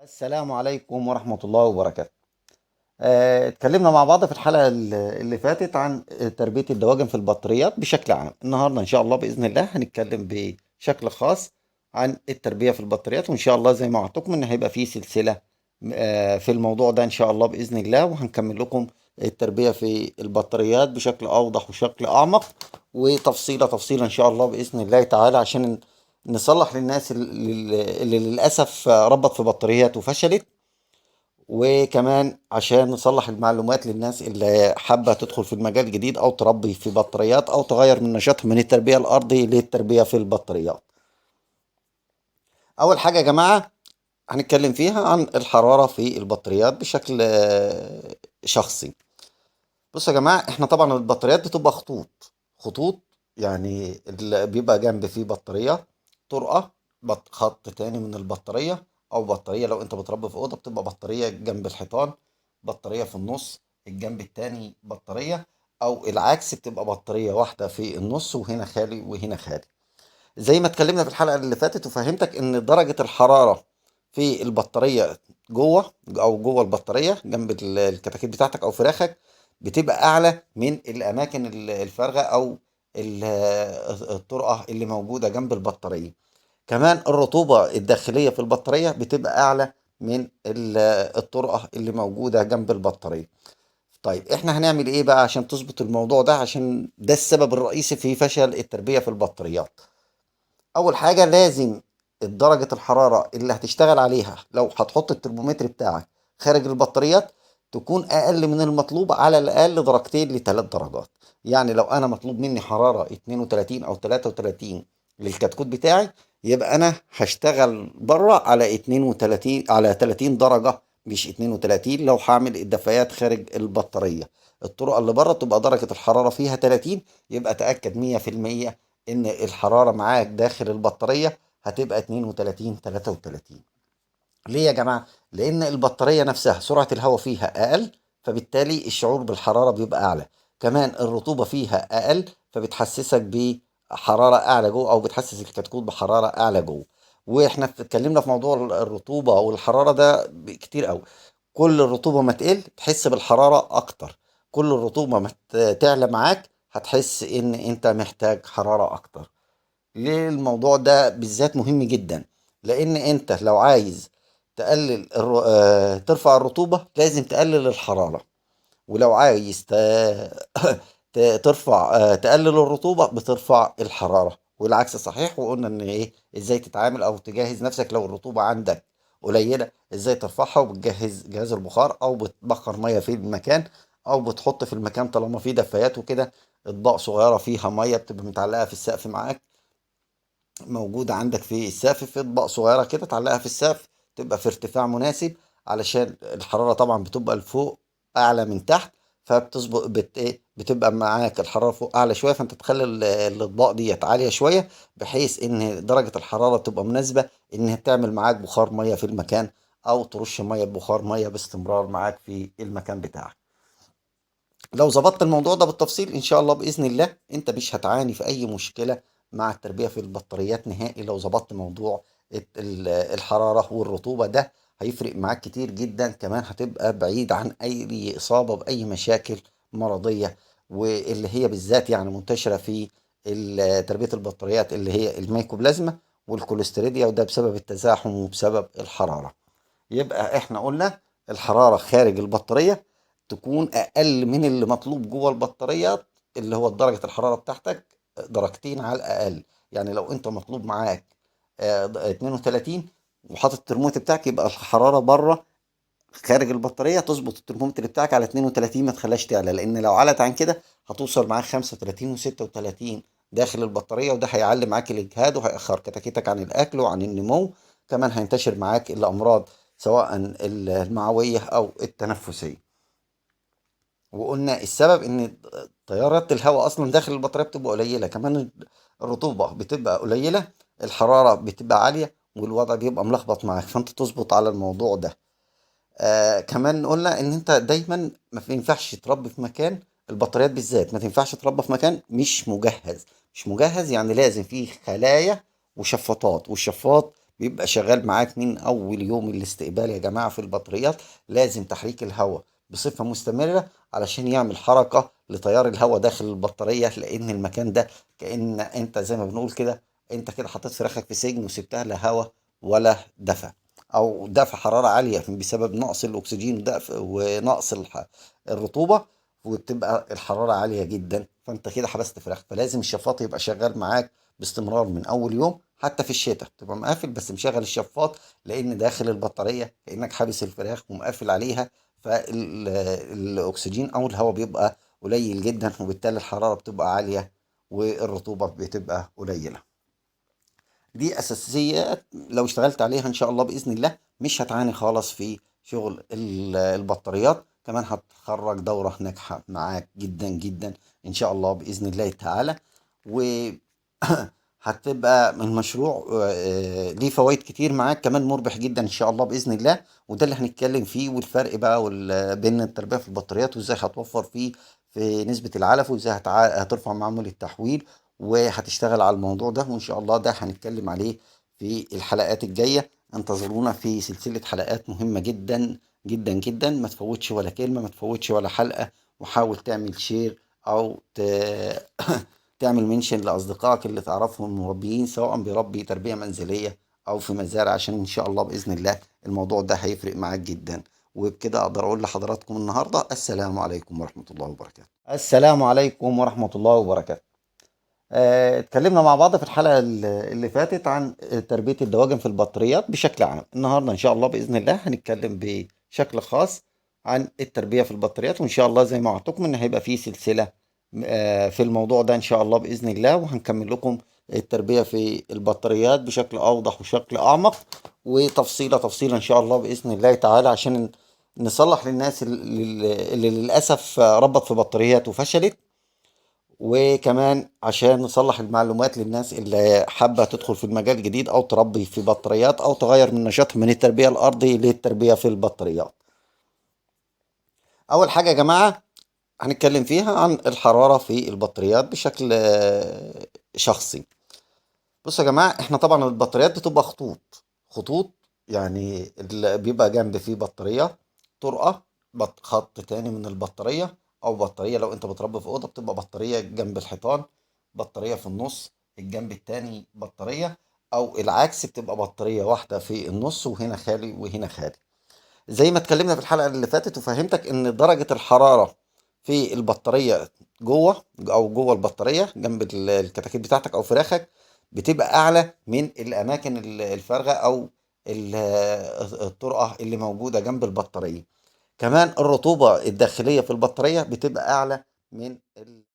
السلام عليكم ورحمة الله وبركاته. اتكلمنا مع بعض في الحلقة اللي فاتت عن تربية الدواجن في البطاريات بشكل عام. النهاردة إن شاء الله بإذن الله هنتكلم بشكل خاص عن التربية في البطاريات، وإن شاء الله زي ما وعدتكم إن هيبقى فيه سلسلة في الموضوع ده إن شاء الله بإذن الله، وهنكمل لكم التربية في البطاريات بشكل أوضح وشكل أعمق وتفصيلة تفصيلة إن شاء الله بإذن الله تعالى، عشان نصلح للناس اللي للأسف ربط في بطاريات وفشلت، وكمان عشان نصلح المعلومات للناس اللي حابة تدخل في المجال الجديد أو تربي في بطاريات أو تغير من نشاطها من التربية الأرضي للتربية في البطاريات. أول حاجة يا جماعة هنتكلم فيها عن الحرارة في البطاريات بشكل شخصي. بصوا يا جماعة، احنا طبعا البطاريات بتبقى خطوط خطوط، يعني اللي بيبقى جنب فيه بطارية طرقة، خط تاني من البطارية، أو بطارية لو أنت بتربي في أوضة بتبقى بطارية جنب الحيطان، بطارية في النص، الجنب التاني بطارية، أو العكس بتبقى بطارية واحدة في النص وهنا خالي وهنا خالي. زي ما اتكلمنا في الحلقة اللي فاتت وفهمتك إن درجة الحرارة في البطارية جوه أو جوه البطارية جنب الكتاكيت بتاعتك أو فراخك بتبقى أعلى من الأماكن الفارغة أو الطرقة اللي موجودة جنب البطارية. كمان الرطوبة الداخلية في البطارية بتبقى أعلى من الطرقة اللي موجودة جنب البطارية. طيب احنا هنعمل ايه بقى عشان تظبط الموضوع ده؟ عشان ده السبب الرئيسي في فشل التربية في البطاريات. اول حاجة لازم درجة الحرارة اللي هتشتغل عليها لو هتحط الترمومتر بتاعك خارج البطاريات تكون اقل من المطلوب على الاقل درجتين لثلاث درجات. يعني لو انا مطلوب مني حرارة 32 او 33 للكتكوت بتاعي، يبقى انا هشتغل بره على 32، على 30 درجة مش 32. لو هعمل الدفايات خارج البطارية الطرق اللي بره تبقى درجة الحرارة فيها 30، يبقى تأكد مية في المية ان الحرارة معاك داخل البطارية هتبقى 32 33. ليه يا جماعة؟ لأن البطارية نفسها سرعة الهواء فيها أقل، فبالتالي الشعور بالحرارة بيبقى أعلى. كمان الرطوبة فيها أقل، فبتحسسك بحرارة أعلى جوه، أو بتحسس الكتكوت بحرارة أعلى جوه. وإحنا اتكلمنا في موضوع الرطوبة والحرارة ده كتير قوي. كل الرطوبة ما تقل تحس بالحرارة أكتر، كل الرطوبة ما تعلى معاك هتحس إن أنت محتاج حرارة أكتر. ليه الموضوع ده بالذات مهم جدا؟ لأن أنت لو عايز تقلل ترفع الرطوبة لازم تقلل الحرارة، ولو عايز تقلل الرطوبة بترفع الحرارة، والعكس صحيح. وقلنا إن إيه، إزاي تتعامل أو تجهز نفسك لو الرطوبة عندك قليلة إزاي ترفعها، وبتجهز جهاز البخار أو بتبخر مية في المكان، أو بتحط في المكان طالما فيه دفايات وكده أطباق صغيرة فيها مية بتبقى متعلقة في السقف معاك، موجودة عندك في السقف، في أطباق صغيرة كده تعلقها في السقف تبقى في ارتفاع مناسب، علشان الحرارة طبعا بتبقى لفوق أعلى من تحت، فبتظبط إيه، بتبقى معاك الحرارة فوق أعلى شوية، فأنت تخلي الأطباق ديت عالية شوية بحيث إن درجة الحرارة تبقى مناسبة إنها تعمل معاك بخار مية في المكان، أو ترش مية بخار مية باستمرار معاك في المكان بتاعك. لو ظبطت الموضوع ده بالتفصيل إن شاء الله بإذن الله أنت مش هتعاني في أي مشكلة مع التربية في البطاريات نهائي. لو ظبطت موضوع الحرارة والرطوبة ده هيفرق معاك كتير جدا، كمان هتبقى بعيد عن أي إصابة بأي مشاكل مرضية، واللي هي بالذات منتشرة في تربية البطاريات اللي هي الميكوبلازما والكوليستريديا، وده بسبب التزاحم وبسبب الحرارة. يبقى احنا قلنا الحرارة خارج البطارية تكون أقل من اللي مطلوب جوه البطاريات، اللي هو درجة الحرارة بتاعتك درجتين على الأقل. يعني لو انت مطلوب معاك، 32 وحاطط الترمومتر بتاعك، يبقى الحرارة بره خارج البطارية تظبط الترمومتر بتاعك على 32، ما تخليهاش تعلى، لأن لو علت عن كده هتوصل معاك خمسة وتلاتين وستة وتلاتين داخل البطارية، وده هيعلي معاك الإجهاد وهيأخر كتاكيتك عن الأكل وعن النمو، كمان هينتشر معاك الأمراض سواء المعوية أو التنفسية. وقلنا السبب إن تيارات الهواء أصلا داخل البطارية بتبقى قليلة، كمان الرطوبة بتبقى قليلة، الحرارة بتبقى عالية، والوضع بيبقى ملخبط معاك، فانت تظبط على الموضوع ده. كمان قلنا ان انت دايما ما ينفعش تربي في مكان البطاريات بالذات، ما تنفعش تربى في مكان مش مجهز. مش مجهز يعني لازم فيه خلايا وشفاطات، والشفاط بيبقى شغال معاك من اول يوم الاستقبال يا جماعة في البطاريات. لازم تحريك الهواء بصفة مستمرة علشان يعمل حركة لتيار الهواء داخل البطارية، لان المكان ده كأن انت زي ما بنقول كده، انت كده حطيت فراخك في سجن وسبتها لا هواء ولا دفع، او دفع حرارة عالية بسبب نقص الاكسجين ونقص الرطوبة، وبتبقى الحرارة عالية جدا، فانت كده حبست فراخ. فلازم الشفاط يبقى شغال معاك باستمرار من اول يوم، حتى في الشتاء تبقى مقفل بس مشغل الشفاط، لان داخل البطارية كأنك حابس الفراخ ومقفل عليها، فالاكسجين او الهواء بيبقى قليل جدا، وبالتالي الحرارة بتبقى عالية والرطوبة بتبقى قليلة. دي اساسيات لو اشتغلت عليها ان شاء الله باذن الله مش هتعاني خالص في شغل البطاريات. كمان هتخرج دورة ناجحة معاك جدا جدا ان شاء الله باذن الله تعالى، و هتبقى المشروع ليه فوائد كتير معاك، كمان مربح جدا ان شاء الله باذن الله. وده اللي هنتكلم فيه، والفرق بقى بين التربية في البطاريات، وازاي هتوفر فيه في نسبة العلف، وازاي هترفع معامل التحويل، وهتشتغل على الموضوع ده، وان شاء الله ده هنتكلم عليه في الحلقات الجاية. انتظرونا في سلسلة حلقات مهمة جدا جدا جدا، ما تفوتش ولا كلمة، ما تفوتش ولا حلقة، وحاول تعمل share او تعمل mention لأصدقائك اللي تعرفهم مربيين، سواء بيربي تربية منزلية أو في مزارع، عشان إن شاء الله بإذن الله الموضوع ده هيفرق معاك جدا. وبكده أقدر أقول لحضراتكم النهاردة السلام عليكم ورحمة الله وبركاته. السلام عليكم ورحمة الله وبركاته. اتكلمنا مع بعض في الحلقة اللي فاتت عن تربية الدواجن في البطاريات بشكل عام. النهاردة إن شاء الله بإذن الله هنتكلم بشكل خاص عن التربية في البطاريات، وإن شاء الله زي ما وعدتكم إن هيبقى فيه سلسلة في الموضوع ده إن شاء الله بإذن الله، وهنكمل لكم التربية في البطاريات بشكل أوضح وشكل أعمق وتفصيلة تفصيلة إن شاء الله بإذن الله تعالى، عشان نصلح للناس اللي للأسف ربط في بطاريات وفشلت، وكمان عشان نصلح المعلومات للناس اللي حابة تدخل في المجال الجديد أو تربي في بطاريات أو تغير من نشاطها من التربية الأرضي للتربية في البطاريات. أول حاجة يا جماعة هنتكلم فيها عن الحرارة في البطاريات بشكل شخصي. بصوا يا جماعة، احنا طبعا البطاريات بتبقى خطوط، يعني اللي بيبقى جنب فيه بطارية طرقة، خط تاني من البطارية، أو بطارية لو أنت بتربي في أوضة بتبقى بطارية جنب الحيطان، بطارية في النص، الجنب التاني بطارية، أو العكس بتبقى بطارية واحدة في النص وهنا خالي وهنا خالي. زي ما اتكلمنا في الحلقة اللي فاتت وفهمتك إن درجة الحرارة في البطارية جوه أو جوه البطارية جنب الكتاكيت بتاعتك أو فراخك بتبقى أعلى من الأماكن الفارغة أو الطرقة اللي موجودة جنب البطارية. كمان الرطوبة الداخلية في البطارية بتبقى أعلى من